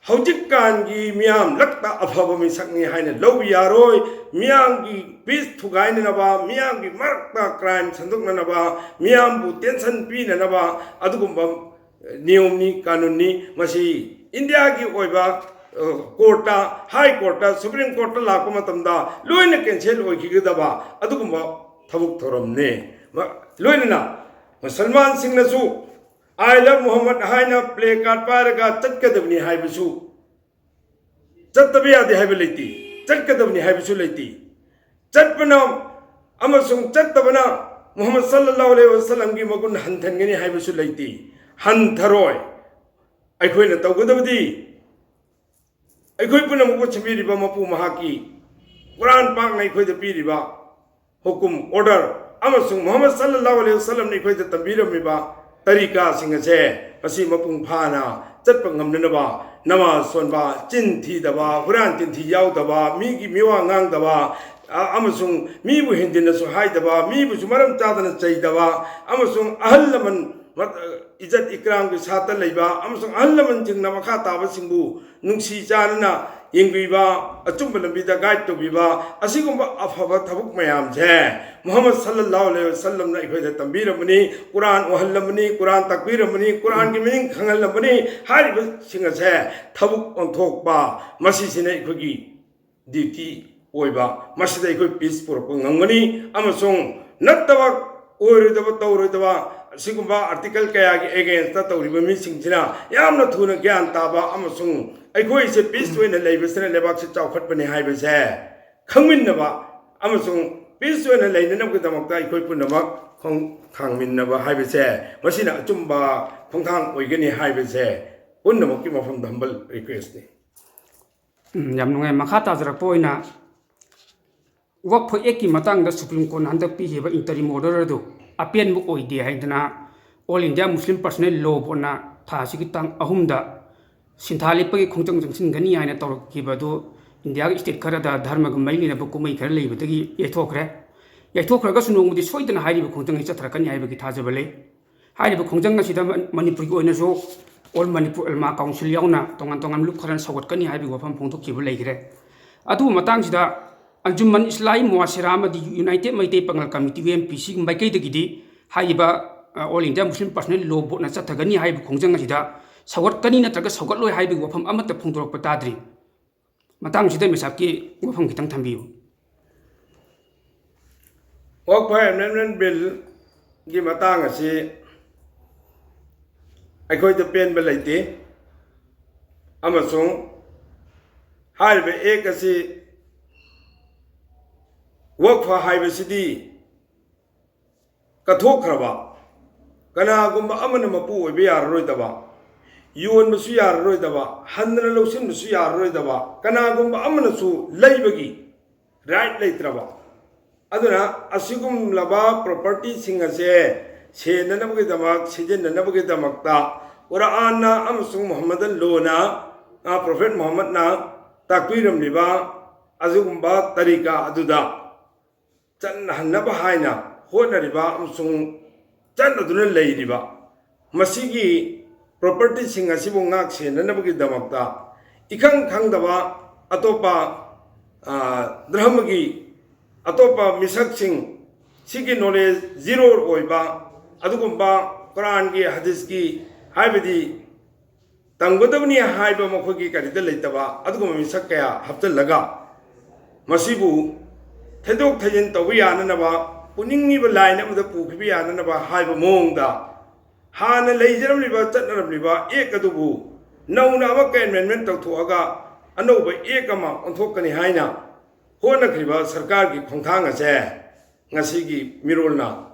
ꯍꯧꯖꯤꯛꯀꯥꯟꯒꯤ ꯃꯤꯌꯥꯝ ꯂꯛꯇ ꯑꯐꯕ ꯃꯤꯁꯛꯅꯤ ꯍꯥꯏꯅ ꯂꯧꯕ ꯌꯥꯔꯣꯏ꯫ ꯃꯤꯌꯥꯝꯒꯤ peace ꯊꯨꯒꯥꯏꯅꯅꯕ, ꯃꯤꯌꯥꯝꯒꯤ ꯃꯔꯛꯇ crime ꯁꯟꯗꯣꯛꯅꯅꯕ, ꯃꯤꯌꯥꯝꯕꯨ tension ꯄꯤꯅꯅꯕ ꯑꯗꯨꯒꯨꯝꯕ ꯅꯤꯌꯣꯝꯅꯤ, ꯀꯥꯅꯨꯟꯅꯤ꯫ ꯃꯁꯤ ꯏꯟꯗꯤꯌꯥꯒꯤ ꯑꯣꯏꯕ, ꯑ, courtꯇ, high courtꯇ, supreme courtꯇ ꯂꯥꯛꯄ ꯃꯇꯝꯗ ꯂꯣꯏꯅ cancel ꯑꯣꯏꯈꯤꯒꯗꯕ ꯑꯗꯨꯒꯨꯝꯕ ꯊꯕꯛ ꯊꯧꯔꯝꯅꯤ꯫ ꯃ-, ꯂꯣꯏꯅꯅ ꯃꯨꯁꯜꯃꯥꯟꯁꯤꯡꯅꯁꯨ "I love Muhammad" ꯍꯥꯏꯅ placard ꯄꯥꯏꯔꯒ ꯆꯠꯀꯗꯕꯅꯤ ꯍꯥꯏꯕꯁꯨ, ꯆꯠꯇꯕ ꯌꯥꯗꯦ ꯍꯥꯏꯕ ꯂꯩꯇꯦ, ꯆꯠꯀꯗꯕꯅꯤ ꯍꯥꯏꯕꯁꯨ ꯂꯩꯇꯦ꯫ ꯆꯠꯄꯅ ꯑꯃꯁꯨꯡ ꯆꯠꯇꯕꯅ ꯃꯨꯍꯝꯃꯗ ꯁꯜꯂꯜꯂꯥꯍꯨ ꯑꯂꯩꯍꯤ ꯋꯁꯜꯂꯝꯒꯤ ꯃꯒꯨꯟ ꯍꯟꯊꯟꯒꯅꯤ ꯍꯥꯏꯕꯁꯨ ꯂꯩꯇꯦ, ꯍꯟꯊꯔꯣꯏ꯫ ꯑꯩꯈꯣꯏꯅ ꯇꯧꯒꯗꯕꯗꯤ ꯑꯩꯈꯣꯏ ꯄꯨꯝꯅꯃꯛꯄꯨ ꯁꯦꯝꯕꯤꯔꯤꯕ ꯃꯄꯨ ꯃꯍꯥꯛꯀꯤ ꯀꯨꯔꯥꯟ ꯄꯥꯛꯅ ꯑꯩꯈꯣꯏꯗ ꯄꯤꯔꯤꯕ ꯍꯨꯀꯨꯝ, order, ꯑꯃꯁꯨꯡ ꯃꯨꯍꯝꯃꯗ ꯁꯜꯂꯜꯂꯥꯍꯨ ꯑꯂꯩꯍꯤ ꯋꯁꯜꯂꯝꯅ ꯑꯩꯈꯣꯏꯗ ꯇꯝꯕꯤꯔꯝꯃꯤꯕ ꯇꯔꯤꯀꯥꯁꯤꯡ ꯑꯁꯦ ꯃꯁꯤ ꯃꯄꯨꯡ ꯐꯥꯅ ꯆꯠꯄ ꯉꯝꯅꯅꯕ, ꯅꯃꯥꯖ ꯁꯣꯟꯕ, ꯆꯤꯟ ꯊꯤꯗꯕ, ꯍꯨꯔꯥꯟ ꯆꯤꯟꯊꯤ ꯌꯥꯎꯗꯕ, ꯃꯤꯒꯤ ꯃꯤꯋꯥ ꯉꯥꯡꯗꯕ, ꯑ-, ꯑꯃꯁꯨꯡ ꯃꯤꯕꯨ ꯍꯦꯟꯖꯤꯟꯅꯁꯨ ꯍꯥꯏꯗꯕ, ꯃꯤꯕꯨꯁꯨ ꯃꯔꯝ ꯆꯥꯗꯅ ꯆꯩꯗꯕ, ꯑꯃꯁꯨꯡ ꯑꯍꯜ ꯂꯃꯟ ꯃ-, ꯏꯖꯠ ꯏꯀ꯭ꯔꯥꯝꯒꯤ ꯁꯥꯠꯇ ꯂꯩꯕ, ꯑꯃꯁꯨꯡ ꯑꯍꯜ ꯂꯃꯟꯁꯤꯡꯅ ꯃꯈꯥ ꯇꯥꯕꯁꯤꯡꯕꯨ ꯅꯨꯡꯁꯤ ꯆꯥꯟꯅꯅ ꯌꯦꯡꯕꯤꯕ, ꯑꯆꯨꯝꯕ ꯂꯝꯕꯤꯗ ꯒꯥꯏꯗ ꯇꯧꯕꯤꯕ, ꯑꯁꯤꯒꯨꯝꯕ ꯑꯐꯕ ꯊꯕꯛ ꯃꯌꯥꯝꯁꯦ ꯃꯨꯍꯝꯃꯗ ꯁꯜꯂꯜꯂꯥꯍꯨ ꯑꯂꯩꯍꯤ ꯋꯁꯜꯂꯝꯅ ꯑꯩꯈꯣꯏꯗ ꯇꯝꯕꯤꯔꯝꯕꯅꯤ, ꯀꯨꯔꯥꯟ ꯎꯍꯜꯂꯝꯕꯅꯤ, ꯀꯨꯔꯥꯟ ꯇꯥꯛꯄꯤꯔꯝꯕꯅꯤ, ꯀꯨꯔꯥꯟꯒꯤ ꯃꯤꯅꯤꯡ ꯈꯪꯍꯜꯂꯝꯕꯅꯤ꯫ ꯍꯥꯏꯔꯤꯕꯁꯤꯡ ꯑꯁꯦ ꯊꯕꯛ ꯑꯣꯟꯊꯣꯛꯄ, ꯃꯁꯤꯁꯤꯅ ꯑꯩꯈꯣꯏꯒꯤ ꯗ꯭ꯌꯨꯇꯤ ꯑꯣꯏꯕ, ꯃꯁꯤꯗ ꯑꯩꯈꯣꯏ ꯄꯤꯁ ꯄꯨꯔꯛꯄ ꯉꯝꯒꯅꯤ꯫ ꯑꯃꯁꯨꯡ ꯅꯠꯇꯕ, ꯑꯣꯏꯔꯣꯏꯗꯕ, ꯇꯧꯔꯣꯏꯗꯕ ꯑꯁꯤꯒꯨꯝꯕ ꯑꯥꯔꯇꯤꯀꯜ ꯀꯌꯥꯒꯤ ꯑꯦꯒꯦꯟꯁꯇ ꯇꯧꯔꯤꯕ ꯃꯤꯁꯤꯡꯁꯤꯅ ꯌꯥꯝꯅ ꯊꯨꯅ ꯒ꯭ꯌꯥꯟ ꯇꯥꯕ ꯑꯃꯁꯨꯡ ꯑꯩꯈꯣꯏꯁꯦ ꯄꯤꯁ ꯑꯣꯏꯅ ꯂꯩꯕꯁꯤꯅ ꯂꯩꯕꯥꯛꯁꯦ ꯆꯥꯎꯈꯠꯄꯅꯤ ꯍꯥꯏꯕꯁꯦ ꯈꯪꯃꯤꯟꯅꯕ ꯑꯃꯁꯨꯡ ꯄꯤꯁ ꯑꯣꯏꯅ ꯂꯩꯅꯅꯕꯒꯤꯗꯃꯛꯇ ꯑꯩꯈꯣꯏ ꯄꯨꯝꯅꯃꯛ ꯈꯣꯡ ꯊꯥꯡꯃꯤꯟꯅꯕ ꯍꯥꯏꯕꯁꯦ ꯃꯁꯤꯅ ꯑꯆꯨꯝꯕ ꯈꯣꯡꯊꯥꯡ ꯑꯣꯏꯒꯅꯤ ꯍꯥꯏꯕꯁꯦ ꯄꯨꯝꯅꯃꯛꯀꯤ ꯃꯐꯝꯗ ꯍꯝꯕꯜ ꯔꯤꯀ꯭ꯋꯦꯁꯅꯤ꯫ ꯎꯝ, ꯌꯥꯝ ꯅꯨꯡꯉꯥꯏ꯫ ꯃꯈꯥ ꯇꯥꯖꯔꯛꯄ ꯑꯣꯏꯅ ꯋꯛꯐ ꯑꯦꯛꯀꯤ ꯃꯇꯥꯡꯗ ꯁꯨꯄ꯭ꯔꯤꯝ ꯀꯣꯔꯠꯅ ꯍꯟꯗꯛ ꯄꯤꯈꯤꯕ ꯏꯟꯇꯔꯤꯝ ꯑꯣꯔꯗꯔ ꯑꯗꯨ ꯑꯄꯦꯟꯕ ꯑꯣꯏꯗꯦ ꯍꯥꯏꯗꯨꯅ ꯑꯣꯜ ꯏꯟꯗꯤꯌꯥ ꯃꯨꯁꯂꯤꯝ ꯄꯔꯁꯅꯦꯜ ꯂꯣ ꯕꯣꯔꯗꯅ ꯊꯥ ꯑꯁꯤꯒꯤ ꯇꯥꯡ ꯑꯍꯨꯝꯗ ꯁꯤꯟꯊꯥ ꯂꯦꯞꯄꯒꯤ ꯈꯣꯡꯖꯪ ꯆꯪꯁꯤꯟꯒꯅꯤ ꯍꯥꯏꯅ ꯇꯧꯔꯛꯈꯤꯕ ꯑꯗꯨ ꯏꯟꯗꯤꯌꯥꯒꯤ ꯁ꯭ꯇꯦꯠ ꯈꯔꯗ ꯙꯔꯃꯒ ꯃꯔꯤ ꯂꯩꯅꯕ ꯀꯨꯝꯍꯩ ꯈꯔ ꯂꯩꯕꯗꯒꯤ ꯌꯩꯊꯣꯛꯈ꯭ꯔꯦ꯫ ꯌꯩꯊꯣꯛꯈ꯭ꯔꯒꯁꯨ ꯅꯣꯡꯃꯗꯤ ꯁꯣꯏꯗꯅ ꯍꯥꯏꯔꯤꯕ ꯈꯣꯡꯖꯪ ꯑꯁꯤ ꯆꯠꯊꯔꯛꯀꯅꯤ ꯍꯥꯏꯕꯒꯤ ꯊꯥꯖꯕ ꯂꯩ꯫ ꯍꯥꯏꯔꯤꯕ ꯈꯣꯡꯖꯪ ꯑꯁꯤꯗ ꯃ-, ꯃꯅꯤꯄꯨꯔꯒꯤ ꯑꯣꯏꯅꯁꯨ ꯑꯣꯜ ꯃꯅꯤꯄꯨꯔ ꯎꯂꯃꯥ ꯀꯥꯎꯟꯁꯤꯜ ꯌꯥꯎꯅ ꯇꯣꯉꯥꯟ ꯇꯣꯉꯥꯟꯕ ꯂꯨꯞ ꯈꯔꯅ ꯁꯧꯒꯠꯀꯅꯤ ꯍꯥꯏꯕꯒꯤ ꯋꯥꯐꯝ ꯐꯣꯡꯗꯣꯛꯈꯤꯕ ꯂꯩꯈ꯭ꯔꯦ꯫ ꯑꯗꯨꯕꯨ ꯃꯇꯥꯡꯁꯤꯗ ꯑꯟꯖꯨꯃꯟ ꯏꯁꯂꯥꯍꯤ ꯃꯨꯍꯥꯁꯤꯔꯥ ꯑꯃꯗꯤ ꯌꯨꯅꯥꯏꯇꯦꯗ ꯃꯩꯇꯩ ꯄꯥꯉꯜ ꯀꯃꯤꯇꯤ, ꯌꯨ ꯑꯦꯝ ꯄꯤ ꯁꯤꯒꯤ ꯃꯥꯏꯀꯩꯗꯒꯤꯗꯤ ꯍꯥꯏꯔꯤꯕ, ꯑ, ꯑꯣꯜ ꯏꯟꯗꯤꯌꯥ ꯃꯨꯁꯂꯤꯝ ꯄꯔꯁꯅꯦꯜ ꯂꯣ ꯕꯣꯔꯗꯅ ꯆꯠꯊꯒꯅꯤ ꯍꯥꯏꯔꯤꯕ ꯈꯣꯡꯖꯪ ꯑꯁꯤꯗ ꯁꯧꯒꯠꯀꯅꯤ ꯅꯠꯇ꯭ꯔꯒ ꯁꯧꯒꯠꯂꯣꯏ ꯍꯥꯏꯕꯒꯤ ꯋꯥꯐꯝ ꯑꯃꯠꯇ ꯐꯣꯡꯗꯣꯔꯛꯄ ꯇꯥꯗ꯭ꯔꯤ꯫ ꯃꯇꯥꯡꯁꯤꯗ ꯃꯦꯁꯥꯞꯀꯤ ꯋꯥꯐꯝ ꯈꯤꯇꯪ ꯊꯝꯕꯤꯌꯨ꯫ ꯋꯛꯐ ꯑꯦꯃꯦꯟꯗꯃꯦꯟ ꯕꯤꯜꯒꯤ ꯃꯇꯥꯡ ꯑꯁꯤ ꯑꯩꯈꯣꯏꯗ ꯄꯦꯟꯕ ꯂꯩꯇꯦ, ꯑꯃꯁꯨꯡ ꯍꯥꯏꯔꯤꯕ ꯑꯦꯛ ꯑꯁꯤ, ꯋꯛꯐ ꯍꯥꯏꯕꯁꯤꯗꯤ ꯀꯠꯊꯣꯛꯈ꯭ꯔꯕ, ꯀꯅꯥꯒꯨꯝꯕ ꯑꯃꯅ ꯃꯄꯨ ꯑꯣꯏꯕ ꯌꯥꯔꯔꯣꯏꯗꯕ, ꯌꯣꯟꯕꯁꯨ ꯌꯥꯔꯔꯣꯏꯗꯕ, ꯍꯟꯗꯅ ꯂꯧꯁꯤꯟꯕꯁꯨ ꯌꯥꯔꯔꯣꯏꯗꯕ, ꯀꯅꯥꯒꯨꯝꯕ ꯑꯃꯅꯁꯨ ꯂꯩꯕꯒꯤ ꯔꯥꯏꯠ ꯂꯩꯇ꯭ꯔꯕ, ꯑꯗꯨꯅ ꯑꯁꯤꯒꯨꯝꯂꯕ ꯄ꯭ꯔꯣꯄꯔꯇꯤꯁꯤꯡ ꯑꯁꯦ ꯁꯦꯟꯅꯅꯕꯒꯤꯗꯃꯛ, ꯁꯤꯖꯤꯟꯅꯅꯕꯒꯤꯗꯃꯛꯇ ꯀꯨꯔꯥꯟꯅ ꯑꯃꯁꯨꯡ ꯃꯨꯍꯝꯃꯗꯟ ꯂꯣꯅ, ꯑ, ꯄ꯭ꯔꯣꯐꯦꯠ ꯃꯨꯍꯝꯃꯗꯅ ꯇꯥꯛꯄꯤꯔꯝꯂꯤꯕ ꯑꯗꯨꯒꯨꯝꯕ ꯇꯔꯤꯀꯥ ꯑꯗꯨꯗ ꯆꯠꯅꯍꯟꯅꯕ ꯍꯥꯏꯅ ꯍꯣꯠꯅꯔꯤꯕ ꯑꯃꯁꯨꯡ ꯆꯠꯅꯗꯨꯅ ꯂꯩꯔꯤꯕ ꯃꯁꯤꯒꯤ ꯄ꯭ꯔꯣꯄꯔꯇꯤꯁꯤꯡ ꯑꯁꯤꯕꯨ ꯉꯥꯛ ꯁꯦꯟꯅꯅꯕꯒꯤꯗꯃꯛꯇ ꯏꯈꯪ ꯈꯪꯗꯕ ꯑꯇꯣꯞꯄ, ꯑ, ꯙꯔꯃꯒꯤ ꯑꯇꯣꯞꯄ ꯃꯤꯁꯛꯁꯤꯡ, ꯁꯤꯒꯤ ꯅꯣꯂꯦꯖ ꯖꯤꯔꯣ ꯑꯣꯏꯕ, ꯑꯗꯨꯒꯨꯝꯕ ꯀꯨꯔꯥꯟꯒꯤ, ꯍꯗꯤꯁꯀꯤ, ꯍꯥꯏꯕꯗꯤ ꯇꯝꯒꯗꯕꯅꯤ ꯍꯥꯏꯕ ꯃꯈꯣꯏꯒꯤ ꯀꯔꯤꯗ ꯂꯩꯇꯕ ꯑꯗꯨꯒꯨꯝꯕ ꯃꯤꯁꯛ ꯀꯌꯥ ꯍꯥꯞꯆꯤꯜꯂꯒ ꯃꯁꯤꯕꯨ ꯊꯩꯗꯣꯛ ꯊꯩꯖꯤꯟ ꯇꯧꯕ ꯌꯥꯅꯅꯕ, ꯄꯨꯅꯤꯡꯉꯤꯕ ꯂꯥꯏꯟ ꯑꯃꯗ ꯄꯨꯈꯤꯕ ꯌꯥꯅꯅꯕ ꯍꯥꯏꯕ ꯃꯑꯣꯡꯗ ꯍꯥꯟꯅ ꯂꯩꯖꯔꯝꯂꯤꯕ, ꯆꯠꯅꯔꯝꯂꯤꯕ ꯑꯦꯛ ꯑꯗꯨꯕꯨ ꯅꯧꯅ ꯑꯃꯨꯛꯀ ꯑꯦꯃꯦꯟꯃꯦꯟ ꯇꯧꯊꯣꯛꯑꯒ ꯑꯅꯧꯕ ꯑꯦꯛ ꯑꯃ ꯑꯣꯟꯊꯣꯛꯀꯅꯤ ꯍꯥꯏꯅ ꯍꯣꯠꯅꯈ꯭ꯔꯤꯕ ꯁꯔꯀꯥꯔꯒꯤ ꯈꯣꯡꯊꯥꯡ ꯑꯁꯦ ꯉꯁꯤꯒꯤ ꯃꯤꯔꯣꯜꯅ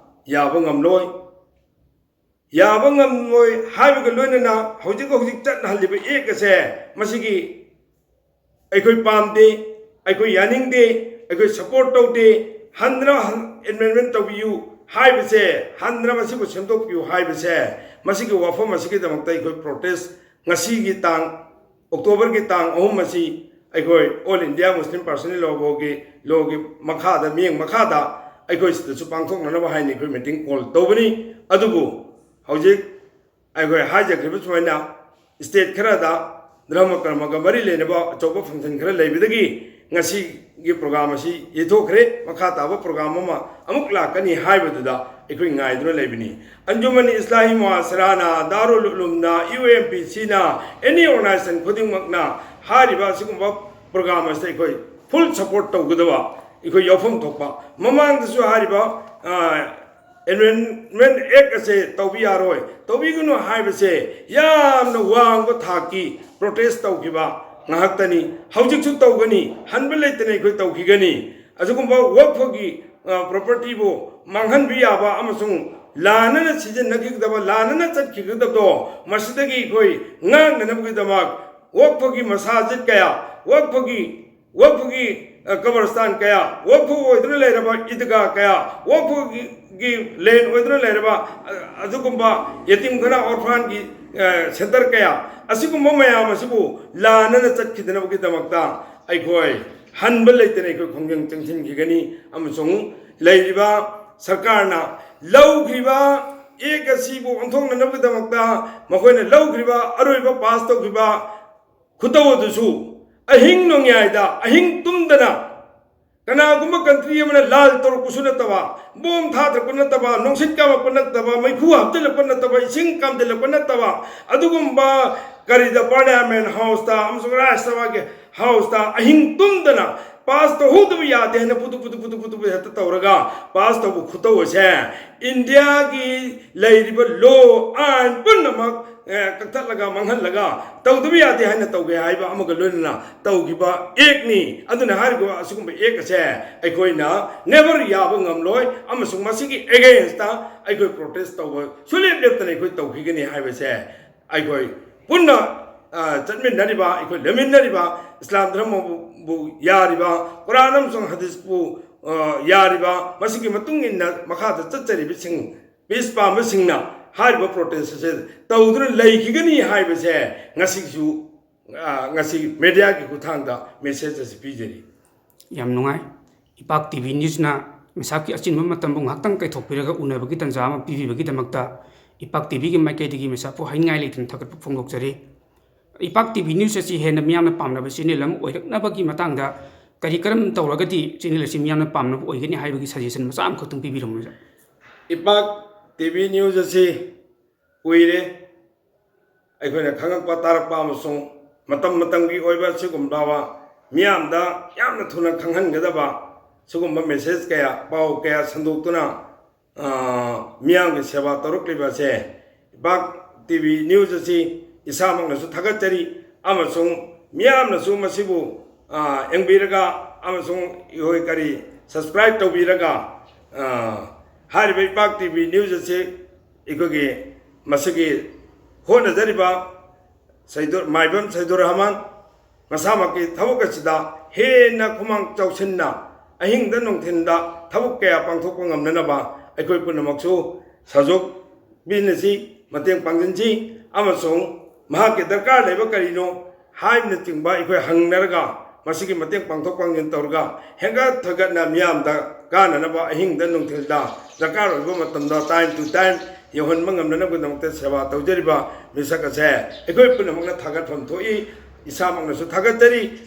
ꯌꯥꯕ ꯉꯝꯂꯣꯏ꯫ ꯌꯥꯕ ꯉꯝꯂꯣꯏ ꯍꯥꯏꯕꯒ ꯂꯣꯏꯅꯅ ꯍꯧꯖꯤꯛ ꯍꯧꯖꯤꯛ ꯆꯠꯅꯍꯜꯂꯤꯕ ꯑꯦꯛ ꯑꯁꯦ ꯃꯁꯤꯒꯤ ꯑꯩꯈꯣꯏ ꯄꯥꯝꯗꯦ, ꯑꯩꯈꯣꯏ ꯌꯥꯅꯤꯡꯗꯦ, ꯑꯩꯈꯣꯏ ꯁꯄꯣꯔꯠ ꯇꯧꯗꯦ, ꯍꯟꯗꯅ ꯑꯦꯃꯦꯟꯃꯦꯟ ꯇꯧꯕꯤꯌꯨ ꯍꯥꯏꯕꯁꯦ, ꯍꯟꯗꯅ ꯃꯁꯤꯕꯨ ꯁꯦꯝꯗꯣꯛꯄꯤꯌꯨ ꯍꯥꯏꯕꯁꯦ, ꯃꯁꯤꯒꯤ ꯋꯥꯐꯝ ꯑꯁꯤꯒꯤꯗꯃꯛꯇ ꯑꯩꯈꯣꯏ ꯄ꯭ꯔꯣꯇꯦꯁ ꯉꯁꯤꯒꯤ ꯇꯥꯡ, ꯑꯣꯛꯇꯣꯕꯔꯒꯤ ꯇꯥꯡ ꯑꯍꯨꯝ ꯑꯁꯤ ꯑꯩꯈꯣꯏ ꯑꯣꯜ ꯏꯟꯗꯤꯌꯥ ꯃꯨꯁꯂꯤꯝ ꯄꯔꯁꯅꯦꯜ ꯂꯣ ꯕꯣꯔꯗꯀꯤ, ꯂꯣꯒꯤ ꯃꯈꯥꯗ, ꯃꯤꯠꯌꯦꯡ ꯃꯈꯥꯗ ꯑꯩꯈꯣꯏ ꯁꯤꯗꯁꯨ ꯄꯥꯡꯊꯣꯛꯅꯅꯕ ꯍꯥꯏꯅ ꯑꯩꯈꯣꯏ ꯃꯤꯇꯤꯡ ꯀꯣꯜ ꯇꯧꯕꯅꯤ꯫ ꯑꯗꯨꯕꯨ ꯍꯧꯖꯤꯛ ꯑꯩꯈꯣꯏ ꯍꯥꯏꯖꯈ꯭ꯔꯤꯕ ꯁꯨꯃꯥꯏꯅ ꯁ꯭ꯇꯦꯠ ꯈꯔꯗ ꯙꯔꯃ ꯀꯔꯃꯒ ꯃꯔꯤ ꯂꯩꯅꯕ ꯑꯆꯧꯕ ꯐꯪꯁꯟ ꯈꯔ ꯂꯩꯕꯗꯒꯤ ꯉꯁꯤꯒꯤ ꯄ꯭ꯔꯣꯒ꯭ꯔꯥꯝ ꯑꯁꯤ ꯌꯩꯊꯣꯛꯈ꯭ꯔꯦ꯫ ꯃꯈꯥ ꯇꯥꯕ ꯄ꯭ꯔꯣꯒ꯭ꯔꯥꯝ ꯑꯃ ꯑꯃꯨꯛ ꯂꯥꯛꯀꯅꯤ ꯍꯥꯏꯕꯗꯨꯗ ꯑꯩꯈꯣꯏ ꯉꯥꯏꯗꯨꯅ ꯂꯩꯕꯅꯤ꯫ ꯑꯟꯖꯨꯃꯟ ꯏꯁꯂꯥꯍꯤ ꯃꯨꯍꯥꯁꯤꯔꯥꯅ, ꯗꯥꯔꯨꯜ ꯎꯂꯨꯝꯅ, ꯌꯨ ꯑꯦꯝ ꯄꯤ ꯁꯤꯅ, ꯑꯦꯅꯤ ꯑꯣꯔꯒꯅꯥꯏꯖꯦꯁꯟ ꯈꯨꯗꯤꯡꯃꯛꯅ ꯍꯥꯏꯔꯤꯕ ꯑꯁꯤꯒꯨꯝꯕ ꯄ꯭ꯔꯣꯒ꯭ꯔꯥꯝ ꯑꯁꯤꯗ ꯑꯩꯈꯣꯏ ꯐꯨꯜ ꯁꯄꯣꯔꯠ ꯇꯧꯒꯗꯕ ꯑꯩꯈꯣꯏ ꯌꯥꯎꯐꯝ ꯊꯣꯛꯄ꯫ ꯃꯃꯥꯡꯗꯁꯨ ꯍꯥꯏꯔꯤꯕ, ꯑ, ꯑꯦꯃꯦꯟꯃꯦꯟ ꯑꯦꯛ ꯑꯁꯦ ꯇꯧꯕ ꯌꯥꯔꯣꯏ, ꯇꯧꯕꯤꯒꯅꯨ ꯍꯥꯏꯕꯁꯦ ꯌꯥꯝꯅ ꯋꯥꯡꯕ ꯊꯥꯛꯀꯤ ꯄ꯭ꯔꯣꯇꯦꯁ ꯇꯧꯈꯤꯕ ꯉꯥꯏꯍꯥꯛꯇꯅꯤ꯫ ꯍꯧꯖꯤꯛꯁꯨ ꯇꯧꯒꯅꯤ, ꯍꯟꯕ ꯂꯩꯇꯅ ꯑꯩꯈꯣꯏ ꯇꯧꯈꯤꯒꯅꯤ꯫ ꯑꯁꯤꯒꯨꯝꯕ ꯋꯛꯐꯒꯤ, ꯑ, ꯄ꯭ꯔꯣꯄꯔꯇꯤꯕꯨ ꯃꯥꯡꯍꯟꯕ ꯌꯥꯕ ꯑꯃꯁꯨꯡ ꯂꯥꯟꯅꯅ ꯁꯤꯖꯤꯟꯅꯈꯤꯒꯗꯕ, ꯂꯥꯟꯅꯅ ꯆꯠꯈꯤꯒꯗꯕꯗꯣ ꯃꯁꯤꯗꯒꯤ ꯑꯩꯈꯣꯏ ꯉꯥꯛꯅꯅꯕꯒꯤꯗꯃꯛ ꯋꯛꯐꯒꯤ ꯃꯁꯥꯖꯤꯠ ꯀꯌꯥ, ꯋꯛꯐꯒꯤ, ꯋꯛꯐꯒꯤ ꯀꯕꯔꯁꯇꯥꯟ ꯀꯌꯥ, ꯋꯛꯐ ꯑꯣꯏꯗꯨꯅ ꯂꯩꯔꯕ ꯏꯗꯒꯥ ꯀꯌꯥ, ꯋꯛꯐꯒꯤ ꯂꯦꯟ ꯑꯣꯏꯗꯨꯅ ꯂꯩꯔꯕ ꯑꯗꯨꯒꯨꯝꯕ ꯌꯦꯇꯤꯝꯈꯥꯅꯥ ꯑꯣꯔꯐꯥꯟꯒꯤ ꯁꯦꯟꯇꯔ ꯀꯌꯥ, ꯑꯁꯤꯒꯨꯝꯕ ꯃꯌꯥꯝ ꯑꯁꯤꯕꯨ ꯂꯥꯟꯅꯅ ꯆꯠꯈꯤꯗꯅꯕꯒꯤꯗꯃꯛꯇ ꯑꯩꯈꯣꯏ ꯍꯟꯕ ꯂꯩꯇꯅ ꯑꯩꯈꯣꯏ ꯈꯣꯡꯖꯪ ꯆꯪꯁꯤꯟꯈꯤꯒꯅꯤ꯫ ꯑꯃꯁꯨꯡ ꯂꯩꯔꯤꯕ ꯁꯔꯀꯥꯔꯅ ꯂꯧꯈ꯭ꯔꯤꯕ ꯑꯦꯛ ꯑꯁꯤꯕꯨ ꯑꯣꯟꯊꯣꯛꯅꯅꯕꯒꯤꯗꯃꯛꯇ ꯃꯈꯣꯏꯅ ꯂꯧꯈ꯭ꯔꯤꯕ ꯑꯔꯣꯏꯕ ꯄꯥꯁ ꯇꯧꯈꯤꯕ ꯈꯨꯇꯧ ꯑꯗꯨꯁꯨ ꯑꯍꯤꯡ ꯅꯣꯡꯌꯥꯏꯗ ꯑꯍꯤꯡ ꯇꯨꯝꯗꯅ ꯀꯅꯥꯒꯨꯝꯕ ꯀꯟꯇ꯭ꯔꯤ ꯑꯃꯅ ꯂꯥꯜ ꯇꯧꯔꯛꯄꯁꯨ ꯅꯠꯇꯕ, ꯕꯣꯝ ꯊꯥꯗꯔꯛꯄ ꯅꯠꯇꯕ, ꯅꯨꯡꯁꯤꯠ ꯀꯥꯝꯃꯛꯄ ꯅꯠꯇꯕ, ꯃꯩꯈꯨ ꯍꯥꯞꯆꯤꯜꯂꯛꯄ ꯅꯠꯇꯕ, ꯏꯁꯤꯡ ꯀꯥꯝꯖꯤꯜꯂꯛꯄ ꯅꯠꯇꯕ, ꯑꯗꯨꯒꯨꯝꯕ ꯀꯔꯤꯗ ꯄꯥꯔꯂꯤꯌꯥꯃꯦꯟ ꯍꯥꯎꯁꯇ ꯑꯃꯁꯨꯡ ꯔꯥꯖ꯭ꯌ ꯁꯚꯥꯒꯤ ꯍꯥꯎꯁꯇ ꯑꯍꯤꯡ ꯇꯨꯝꯗꯅ ꯄꯥꯁ ꯇꯧꯍꯧꯗꯕ ꯌꯥꯗꯦ ꯍꯥꯏꯅ ꯄꯨꯇꯨ ꯄꯨꯇꯨ ꯄꯨꯇꯨ ꯄꯨꯇꯨ ꯍꯦꯛꯇ ꯇꯧꯔꯒ ꯄꯥꯁ ꯇꯧꯕ ꯈꯨꯇꯧ ꯑꯁꯦ ꯏꯟꯗꯤꯌꯥꯒꯤ ꯂꯩꯔꯤꯕ ꯂꯣ ꯑꯥꯏꯟ ꯄꯨꯝꯅꯃꯛ ꯀꯛꯊꯠꯂꯒ ꯃꯥꯡꯍꯜꯂꯒ ꯇꯧꯗꯕ ꯌꯥꯗꯦ ꯍꯥꯏꯅ ꯇꯧꯒꯦ ꯍꯥꯏꯕ ꯑꯃꯒ ꯂꯣꯏꯅꯅ ꯇꯧꯈꯤꯕ ꯑꯦꯛꯅꯤ꯫ ꯑꯗꯨꯅ ꯍꯥꯏꯔꯤꯕ ꯑꯁꯤꯒꯨꯝꯕ ꯑꯦꯛ ꯑꯁꯦ ꯑꯩꯈꯣꯏꯅ ꯅꯦꯚꯔ ꯌꯥꯕ ꯉꯝꯂꯣꯏ ꯑꯃꯁꯨꯡ ꯃꯁꯤꯒꯤ ꯑꯦꯒꯦꯟꯁꯇ ꯑꯩꯈꯣꯏ ꯄ꯭ꯔꯣꯇꯦꯁ ꯇꯧꯕ ꯁꯨꯡꯂꯦꯞ ꯂꯦꯞꯇꯅ ꯑꯩꯈꯣꯏ ꯇꯧꯈꯤꯒꯅꯤ ꯍꯥꯏꯕꯁꯦ ꯑꯩꯈꯣꯏ ꯄꯨꯟꯅ ꯆꯠꯃꯤꯟꯅꯔꯤꯕ, ꯑꯩꯈꯣꯏ ꯂꯩꯃꯤꯟꯅꯔꯤꯕ, ꯏꯁꯂꯥꯝ ꯙꯔꯃꯕꯨ ꯌꯥꯔꯤꯕ, ꯀꯨꯔꯥꯟ ꯑꯃꯁꯨꯡ ꯍꯗꯤꯁꯄꯨ ꯌꯥꯔꯤꯕ, ꯃꯁꯤꯒꯤ ꯃꯇꯨꯡ ꯏꯟꯅ ꯃꯈꯥꯗ ꯆꯠꯆꯔꯤꯕꯁꯤꯡ, ꯄꯤꯁ ꯄꯥꯝꯕꯁꯤꯡꯅ ꯍꯥꯏꯔꯤꯕ ꯄ꯭ꯔꯣꯇꯦꯁ ꯑꯁꯤ ꯇꯧꯗꯨꯅ ꯂꯩꯈꯤꯒꯅꯤ ꯍꯥꯏꯕꯁꯦ ꯉꯁꯤꯁꯨ, ꯉꯁꯤ ꯃꯦꯗꯤꯌꯥꯒꯤ ꯈꯨꯠꯊꯥꯡꯗ ꯃꯦꯁꯦꯖ ꯑꯁꯤ ꯄꯤꯖꯔꯤ꯫ ꯌꯥꯝ ꯅꯨꯡꯉꯥꯏ꯫ ꯏꯄꯥꯛ ꯇꯤ ꯚꯤ ꯅ꯭ꯌꯨꯁꯅ ꯃꯤꯁꯥꯞꯀꯤ ꯑꯆꯤꯟꯕ ꯃꯇꯝꯕꯨ ꯉꯥꯏꯍꯥꯛꯇꯪ ꯀꯥꯏꯊꯣꯛꯄꯤꯔꯒ ꯎꯅꯕꯒꯤ ꯇꯟꯖꯥ ꯑꯃ ꯄꯤꯕꯤꯕꯒꯤꯗꯃꯛꯇ ꯏꯄꯥꯛ ꯇꯤ ꯚꯤꯒꯤ ꯃꯥꯏꯀꯩꯗꯒꯤ ꯃꯤꯁꯥꯞꯄꯨ ꯍꯥꯏꯅꯤꯡꯉꯥꯏ ꯂꯩꯇꯅ ꯊꯥꯒꯠꯄ ꯐꯣꯡꯗꯣꯛꯆꯔꯤ꯫ ꯏꯄꯥꯛ ꯇꯤ ꯚꯤ ꯅ꯭ꯌꯨꯁ ꯑꯁꯤ ꯍꯦꯟꯅ ꯃꯤꯌꯥꯝꯅ ꯄꯥꯝꯅꯕ ꯆꯦꯅꯦꯜ ꯑꯃ ꯑꯣꯏꯔꯛꯅꯕꯒꯤ ꯃꯇꯥꯡꯗ ꯀꯔꯤ ꯀꯔꯝ ꯇꯧꯔꯒꯗꯤ ꯆꯦꯅꯦꯜ ꯑꯁꯤ ꯃꯤꯌꯥꯝꯅ ꯄꯥꯝꯅꯕ ꯑꯣꯏꯒꯅꯤ ꯍꯥꯏꯕꯒꯤ ꯁꯖꯦꯁꯟ ꯃꯆꯥ ꯑꯃꯈꯛꯇꯪ ꯄꯤꯕꯤꯔꯝꯃꯨ, ꯁꯥꯔ? ꯏꯄꯥꯛ ꯇꯤ ꯚꯤ ꯅ꯭ꯌꯨꯁ ꯑꯁꯤ ꯀꯨꯏꯔꯦ ꯑꯩꯈꯣꯏꯅ ꯈꯪꯉꯛꯄ, ꯇꯥꯔꯛꯄ ꯑꯃꯁꯨꯡ ꯃꯇꯝ ꯃꯇꯝꯒꯤ ꯑꯣꯏꯕ ꯑꯁꯤꯒꯨꯝꯂꯕ ꯃꯤꯌꯥꯝꯗ ꯌꯥꯝꯅ ꯊꯨꯅ ꯈꯪꯍꯟꯒꯗꯕ ꯁꯤꯒꯨꯝꯕ ꯃꯦꯁꯦꯖ ꯀꯌꯥ, ꯄꯥꯎ ꯀꯌꯥ ꯁꯟꯗꯣꯛꯇꯨꯅ ꯃꯤꯌꯥꯝꯒꯤ ꯁꯦꯕꯥ ꯇꯧꯔꯛꯂꯤꯕ ꯑꯁꯦ ꯏꯄꯥꯛ ꯇꯤ ꯚꯤ ꯅ꯭ꯌꯨꯁ ꯑꯁꯤ ꯏꯁꯥꯃꯛꯅꯁꯨ ꯊꯥꯒꯠꯆꯔꯤ ꯑꯃꯁꯨꯡ ꯃꯤꯌꯥꯝꯅꯁꯨ ꯃꯁꯤꯕꯨ ꯌꯦꯡꯕꯤꯔꯒ ꯑꯃꯁꯨꯡ ꯑꯩꯈꯣꯏ ꯀꯔꯤ ꯁꯕꯁꯀ꯭ꯔꯥꯏꯕ ꯇꯧꯕꯤꯔꯒ ꯍꯥꯏꯔꯤꯕ ꯏꯄꯥꯛ ꯇꯤ ꯚꯤ ꯅ꯭ꯌꯨꯁ ꯑꯁꯤ ꯑꯩꯈꯣꯏꯒꯤ ꯃꯁꯤꯒꯤ ꯍꯣꯠꯅꯖꯔꯤꯕ ꯁꯩꯗꯣ-, ꯃꯥꯏꯕꯝ ꯁꯩꯗꯨꯔ ꯔꯍꯃꯟ, ꯃꯁꯥꯃꯛꯀꯤ ꯊꯕꯛ ꯑꯁꯤꯗ ꯍꯦꯟꯅ ꯈꯨꯃꯥꯡ ꯆꯥꯎꯁꯤꯟꯅ ꯑꯍꯤꯡꯗ ꯅꯨꯡꯊꯤꯟꯗ ꯊꯕꯛ ꯀꯌꯥ ꯄꯥꯡꯊꯣꯛꯄ ꯉꯝꯅꯅꯕ ꯑꯩꯈꯣꯏ ꯄꯨꯝꯅꯃꯛꯁꯨ ꯁꯖꯣꯛ ꯄꯤꯅꯁꯤ, ꯃꯇꯦꯡ ꯄꯥꯡꯁꯤꯟꯁꯤ, ꯑꯃꯁꯨꯡ ꯃꯍꯥꯛꯀꯤ ꯗꯔꯀꯥꯔ ꯂꯩꯕ ꯀꯔꯤꯅꯣ ꯍꯥꯏꯕꯅꯆꯤꯡꯕ ꯑꯩꯈꯣꯏ ꯍꯪꯅꯔꯒ ꯃꯁꯤꯒꯤ ꯃꯇꯦꯡ ꯄꯥꯡꯊꯣꯛ ꯄꯥꯡꯁꯤꯟ ꯇꯧꯔꯒ ꯍꯦꯟꯒꯠ ꯊꯣꯏꯒꯠꯅ ꯃꯤꯌꯥꯝꯗ ꯀꯥꯟꯅꯅꯕ ꯑꯍꯤꯡꯗ ꯅꯨꯡꯊꯤꯜꯗ ꯗꯔꯀꯥꯔ ꯑꯣꯏꯕ ꯃꯇꯝꯗ time to time ꯌꯧꯍꯟꯕ ꯉꯝꯅꯅꯕꯒꯤꯗꯃꯛꯇ ꯁꯦꯕꯥ ꯇꯧꯖꯔꯤꯕ ꯃꯤꯁꯛ ꯑꯁꯦ ꯑꯩꯈꯣꯏ ꯄꯨꯝꯅꯃꯛꯅ ꯊꯥꯒꯠꯐꯝ ꯊꯣꯛꯏ꯫ ꯏꯁꯥꯃꯛꯅꯁꯨ ꯊꯥꯒꯠꯆꯔꯤ꯫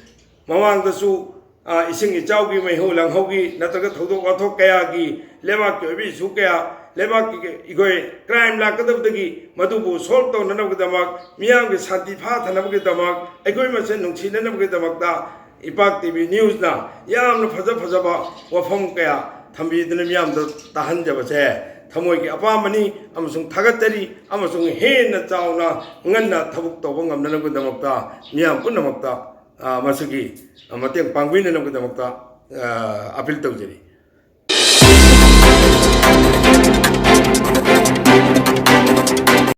ꯃꯃꯥꯡꯗꯁꯨ, ꯑ, ꯏꯁꯤꯡ ꯏꯆꯥꯎꯒꯤ, ꯃꯩꯍꯧ ꯂꯥꯡꯍꯧꯒꯤ ꯅꯠꯇ꯭ꯔꯒ ꯊꯧꯗꯣꯛ ꯋꯥꯊꯣꯛ ꯀꯌꯥꯒꯤ, ꯂꯩꯕꯥꯛꯀꯤ ꯑꯣꯏꯕ issue ꯀꯌꯥ, ꯂꯩꯕꯥꯛꯀꯤ ꯑꯩꯈꯣꯏ crime ꯂꯥꯛꯀꯗꯕꯗꯒꯤ ꯃꯗꯨꯕꯨ solve ꯇꯧꯅꯅꯕꯒꯤꯗꯃꯛ, ꯃꯤꯌꯥꯝꯒꯤ ꯁꯥꯟꯇꯤ ꯐꯥꯊꯅꯕꯒꯤꯗꯃꯛ, ꯑꯩꯈꯣꯏ ꯃꯁꯦꯟ ꯅꯨꯡꯁꯤꯅꯅꯕꯒꯤꯗꯃꯛꯇ ꯏꯄꯥꯛ TV news ꯅ ꯌꯥꯝꯅ ꯐꯖ ꯐꯖꯕ ꯋꯥꯐꯝ ꯀꯌꯥ ꯊꯝꯕꯤꯗꯨꯅ ꯃꯤꯌꯥꯝꯗ ꯇꯥꯍꯟꯖꯕꯁꯦ ꯊꯃꯣꯏꯒꯤ ꯑꯄꯥꯝꯕꯅꯤ ꯑꯃꯁꯨꯡ ꯊꯥꯒꯠꯆꯔꯤ, ꯑꯃꯁꯨꯡ ꯍꯦꯟꯅ ꯆꯥꯎꯅ ꯉꯟꯅ ꯊꯕꯛ ꯇꯧꯕ ꯉꯝꯅꯅꯕꯒꯤꯗꯃꯛꯇ ꯃꯤꯌꯥꯝ ꯄꯨꯝꯅꯃꯛꯇ, ꯑ, ꯃꯁꯤꯒꯤ ꯃꯇꯦꯡ ꯄꯥꯡꯕꯤꯅꯅꯕꯒꯤꯗꯃꯛꯇ, ꯑ, appeal ꯇꯧꯖꯔꯤ꯫